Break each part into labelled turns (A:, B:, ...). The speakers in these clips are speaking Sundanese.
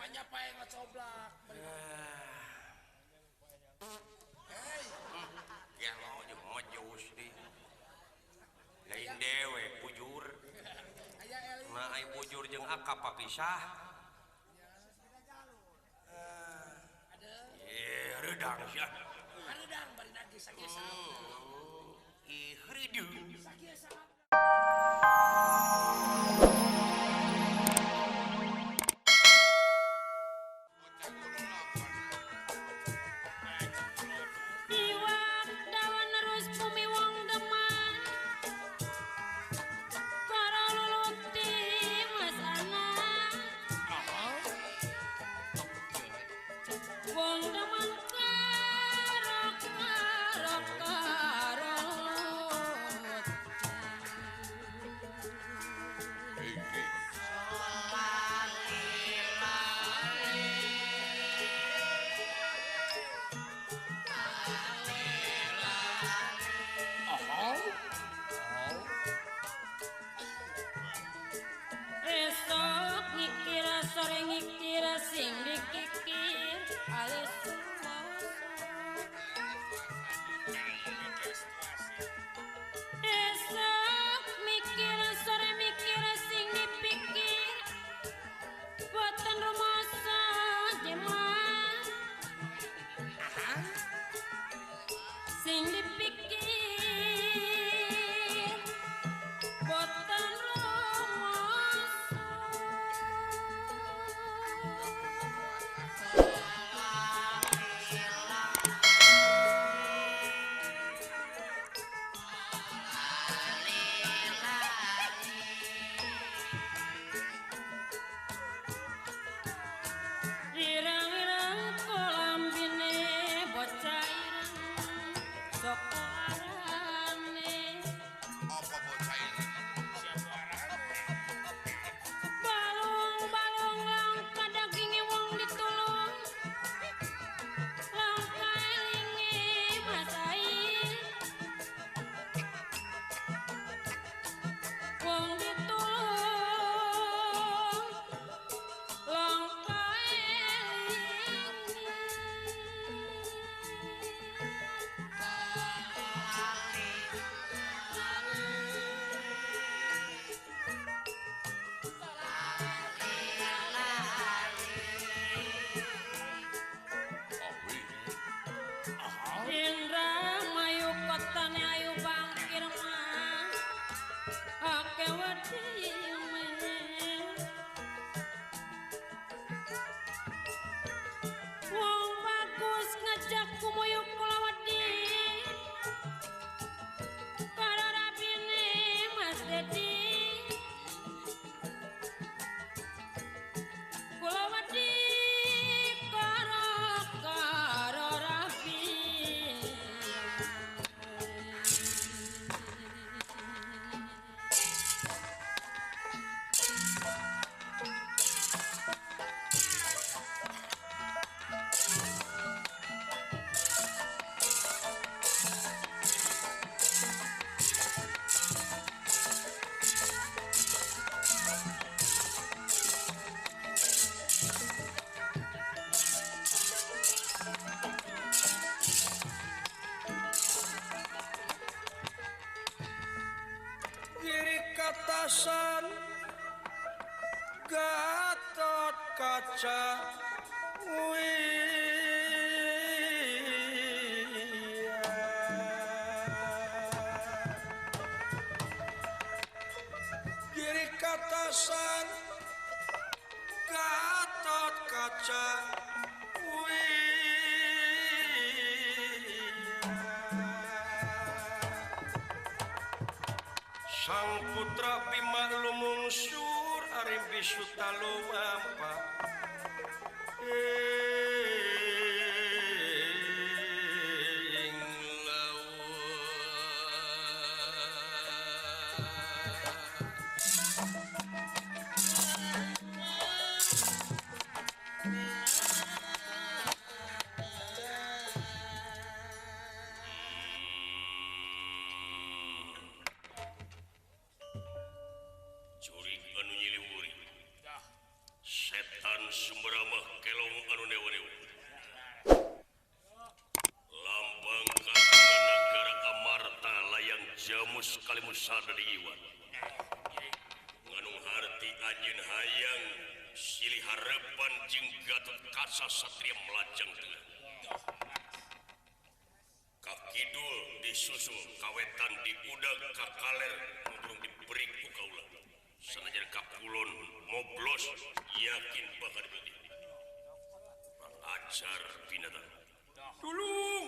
A: Hanya pae ngacoblak.
B: Hei. Gelo jeung mejus di. Lain dewe bujur. Nah ai bujur jeung akap papisah. Eh, reudang sia.
A: Hareudang bari nagih sakieu.
B: Ih, heureudung.
A: Sakieu.
B: Katasan Gatot Kaca Giri katasan Gatot Kaca. Sang putra Bima lumungsur arimbi suta lumampa ing lawa. Setan Sumberamah mus kalimusada di iwan. Nganung harti anjeun hayang silih harepan jeung Gatot Kaca Satria melajang tengah. Ka kidul disusul kawetan diudag ka kaler mudrung diberi ku kaula. Sanajan ka kulon moblos yakin bakal dibeli. Ajar binatang. Tulung.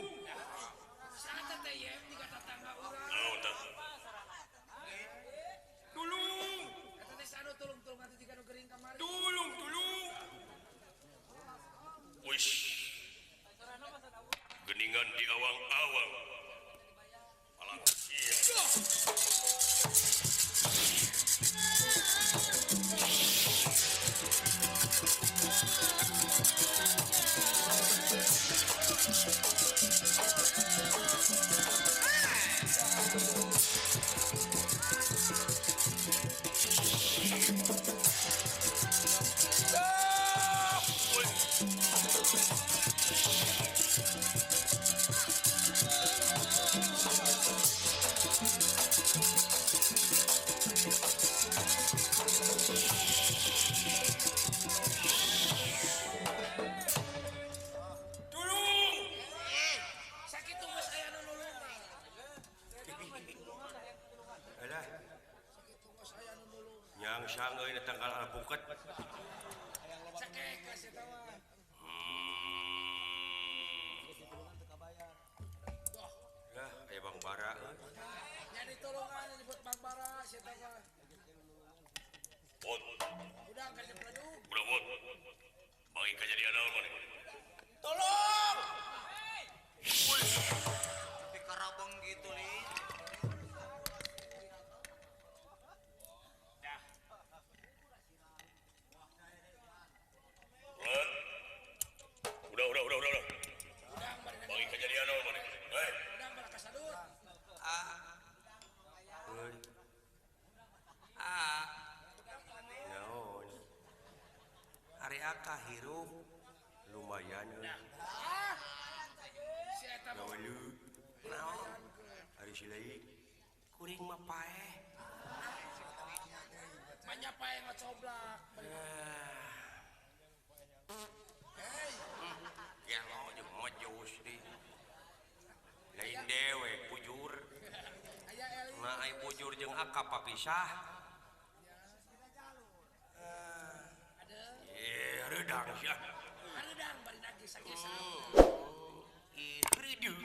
A: Saha teh ye tiga tetangga urang.
B: Naon tah? Tulung.
A: Eta teh anu tulung-tulung atuh jiga nu gering kamari.
B: Tulung, tulung. Wis. Geningan di awang-awang. Alang sia. Tanggal alpukat. Lah, aya Bang Bara.
A: Nya ditolongan nyebut Bang Bara sia tah mah.
B: Pot.
A: Udah ka jepladu.
B: Udah pot. Bagi kejadian naon maneh?
C: Tolong. Tapi karabeng gitu li.
B: Udah. Bagi kejadian naon maneh? Hei.
A: Udang balaka sadut.
C: Ah. Ah.
B: Naon?
C: Ari aka hirup
B: lumayan euy.
A: Ah. Si eta mah
C: naon?
B: Ari si Laik
C: kuring mah paeh.
A: Manya paeh ngacoblak.
C: Hei. Gelo jeung mojos di. Lain dewe bujur. Nah, ai bujur jeung aka papisah.
B: Eh, hareudang sia.
A: Hareudang bari nagih sakieu.
C: Ih, hareudang.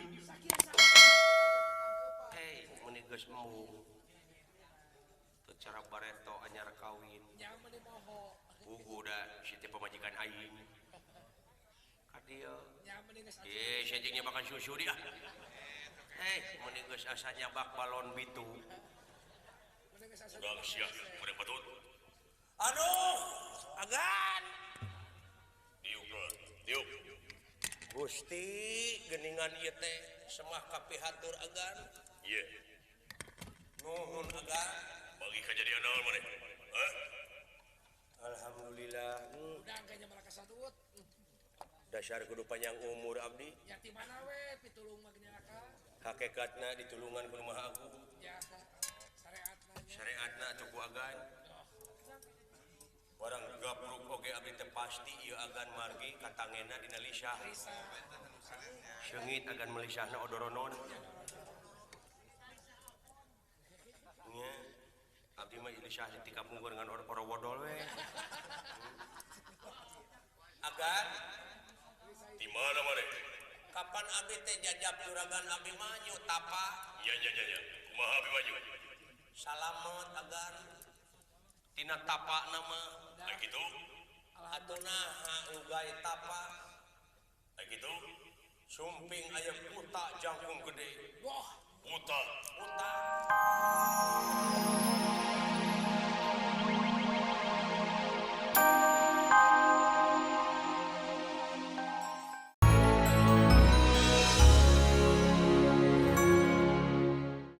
B: Hei, meuni geus embung. Teu cara bareto anyar kawin.
A: Nya meuni moho.
B: Puguh da si teh pamajikan aing. Ka dieu.
A: Nya meuni geus
B: Eh, sia jeung nyebakan susu dia. Eh, meuni geus asa nyabak balon bitu. Urang sia, goreng patut.
C: Aduh, agan.
B: Diuk, diuk.
C: Gusti, geningan ieu teh semah kapihatur agan.
B: Ieu.
C: Nuhun agan.
B: Bagi kejadian naon maneh? Hah?
C: Alhamdulillah.
A: Udang kayaknya malaka sadut.
B: Dasar kudu panjang umur abdi.
A: Ya ti mana we pitulung mah gini aka.
B: Hakikatna ditulungan ku Maha Agung.
A: Ya, syariatna.
B: Syariatna atuh ku agan. Barang gapruk oge abdi teh pasti ieu agan margi katangena dina lisah. Seungit agan melisahna odoronon. Nya abdi mah lisah ti kapungkur ngan orowodol we.
C: Agan
B: di mana maneh?
C: Kapan abdi teh jajab juragan Abimanyu tapa?
B: Nya nya nya nya. Kumaha Abimanyu?
C: Salamet agan. Tina tapa nama.
B: Ai kitu?
C: Atuh naha ugai tapa?
B: Ai kitu?
C: Sumping aya kuta jangkung gede.
A: Wah,
B: Buta